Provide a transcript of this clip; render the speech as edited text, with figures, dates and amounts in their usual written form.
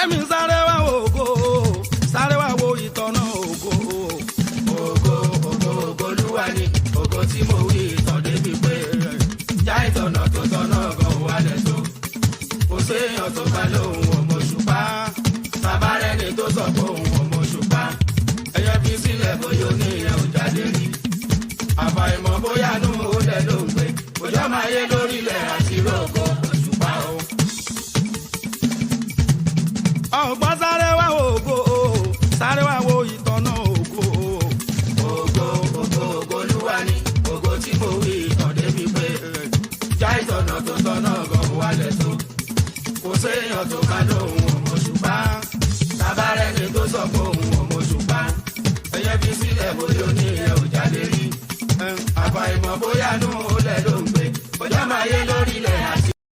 Ọ̀rẹ́ mi, sáré wá ògo, sáré wá wo ìtọ́nà ògo. Ògo, ògo, ògo Olúwa ni. Ògo tí mo wí ìtàn débi pé já ìtọ̀nà tó tọ̀nà gan wálẹ̀ tó. Kò séèyàn tó bá lóhùn ọmọ òṣùpá. Bàbá rẹ̀ ni tó sọ pé òun ọmọ òṣùpá. Ẹyẹ fi sílẹ̀, bóyá ó ní ìyẹn ò jáde rí. Àfàìmọ̀ bóyá nú olè ló ń gbé. Òjò máa yé lórílẹ̀ àti rògo òṣùpá o. Ọ̀gbọ́n, sáré wá ògo, sáré wá wo ìtọ́nà ògo. Ògo, ògo, ògo Olúwa ni. Ògo tí mo wí ìtàn débi pé já ìtọ̀nà tó tọ̀nà gan wálẹ̀ tó. Kò séèyàn tó bá lóhùn ọmọ òṣùpá. Bàbá rẹ̀ ni tó sọ pé òun ọmọ òṣùpá. Ẹyẹ fi sílẹ̀, bóyá ó ní ìyẹn ò jáde rí. Àfàìmọ̀ bóyá nú olè ló ń gbé. Ọjọ́ máa yé lórí.